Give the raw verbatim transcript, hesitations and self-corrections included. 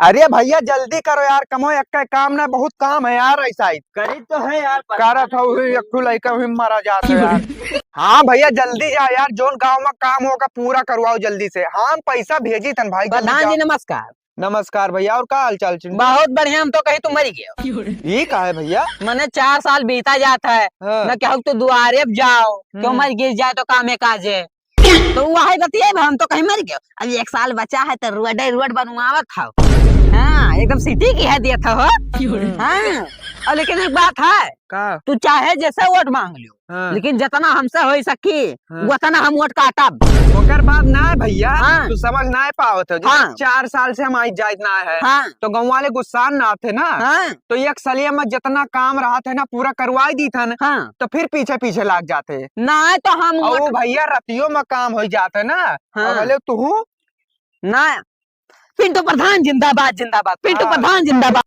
अरे भैया, जल्दी करो यार, कमो एक का काम ना, बहुत काम है यार, ऐसा ही। करी तो है यार, करत हो हुई, एक ठो लइका हुई मारा जात है यार। हाँ भैया, जल्दी जा यार, जोन गाँव में काम होगा, पूरा करवाओ जल्दी से। हाँ, हम पैसा भेजी थन भाई, जल्दी प्रधान जी, जाओ। नमस्कार। नमस्कार भैया, और का हाल चाल चिंटू? बहुत बढ़िया, हम तो कही तू मरी गयो। ये का है भैया? मने चार साल बीता जात है, हाँ। न कहू तू दुआरे अब जाओ, क्यों हम्म। मर गिर जाए तो कामे काजे। तो वही बतिये, हम तो कहीं मर गयो। अब एक साल बचा है तो रोडे रोड बनवावत हौ। हाँ, एकदम सिटी की है देत हो। हाँ, और लेकिन एक बात है, का? तू चाहे जैसे वोट मांग लियो, हाँ। लेकिन जितना हमसे हो सकी, हाँ। उतना हम वोट काटब। ओकर बाद ना है भैया, हाँ। तू समझ ना पावत हो। जैसे हाँ। चार साल से हम आई जाइत ना है, हाँ। तो गाँव वाले गुस्सा ना थे ना, हाँ। तो एक सलिया में जितना काम रहत है ना, पूरा करवाई दी थन, हाँ। तो फिर पीछे पीछे लाग जाते। ना तो हम और वो वोट भैया, रतियों में काम हो जाते ना, हाँ। और बोले तू ना, पिंटू प्रधान जिंदाबाद, जिंदाबाद, पिंटू हाँ। प्रधान जिंदाबाद।